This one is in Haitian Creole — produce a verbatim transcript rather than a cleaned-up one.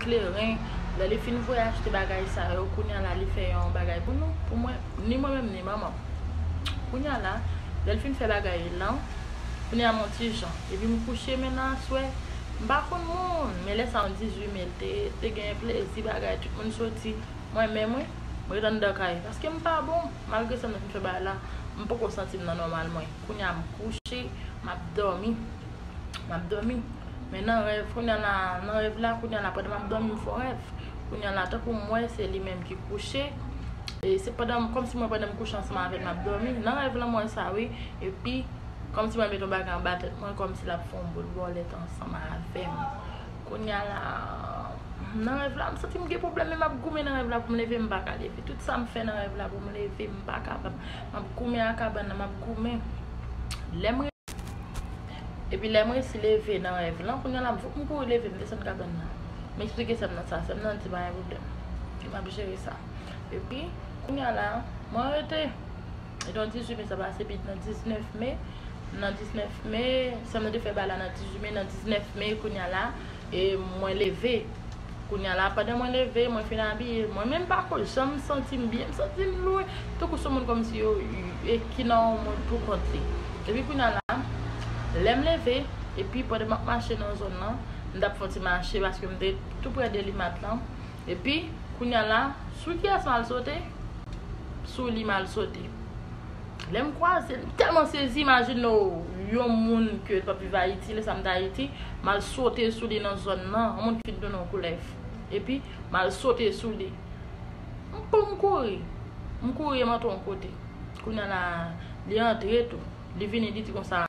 kleren. Lè li fin voye achte bagay sa yo, kounye a la li fè yon bagay pou nou, pou mwen, ni mwen menm, ni manman m. Kounye a la, lè l fin fè bagay lan, kounye a m yon ti jan. Epi m kouche men nan aswè, m pa konn moun, men lè sa yon dizuit me, te, te gen plezi bagay, tout moun soti. Mwen menm, wi, mwen ret anndan kay, paske m pa bon. Malgre sa m fin fè bagay la, m poko santi m nan nòmal mwen. Kounye a m kouche, m ap dòmi. M ap dòmi. Men nan rèv, kounye a la, nan rèv la, kounye a la, pandan m ap dòmi, m fè yon rèv. Kounye a la, tankou m wè se li menm ki kouche. E se pandan, kòmsi mwen, pandan m kouche ansanm avè l, m ap dòmi. Nan rèv la, m wè sa, wi. Epi, kòmsi mwen met yon bagay anba tèt mwen, kòmsi l ap fè yon boul bòlèt ansanm avè m. Kounye a la, nan rèv la, m santi m gen pwoblèm, men m ap goumen nan rèv la pou m leve, m pa ka leve. Tout sa m fè nan rèv la pou m leve, m pa kapab. M ap goumen a kabann nan, m ap goumen. Lè m Epi lè m resi leve nan rèv lan, kounye a la, m fòk m kouri leve, m desann kabann nan. M eksplike sè m nan sa, sè m nan di pa gen pwoblèm. Ke m ap jere sa. Epi, kounye a la, mwen rete. E nan dizuit me sa pase, epi nan diznèf me, nan diznèf me, sè m nan te fè bagay la nan dizuit me, nan diznèf me, kounye a la, e mwen leve. Kounye a la, pandan mwen leve, mwen fin abiye. Mwen menm pa ko janm santi m byen, m santi m lwen. Tankou se yon moun kòmsi yo, e ki nan yon mond pou kont li. Epi kounye a la, lè m leve, epi pandan m ap mache nan zòn nan, m t ap fè yon ti mache paske m te tou prè de limat lan. Epi, kounye a la, sou kiyès m al sote? Sou li m al sote. Lè m kwaze l, m tèlman sezi, imajine w, yon moun ke l p ap viv Ayiti, lè sa m t Ayiti, m al sote sou li nan zòn nan, yon moun ki fin tounen yon koulèv. Epi, m al sote sou li. M pou m kouri. M kouri, m antre yon kote. Kounye a la, li antre tou. Li vini, li di konsa,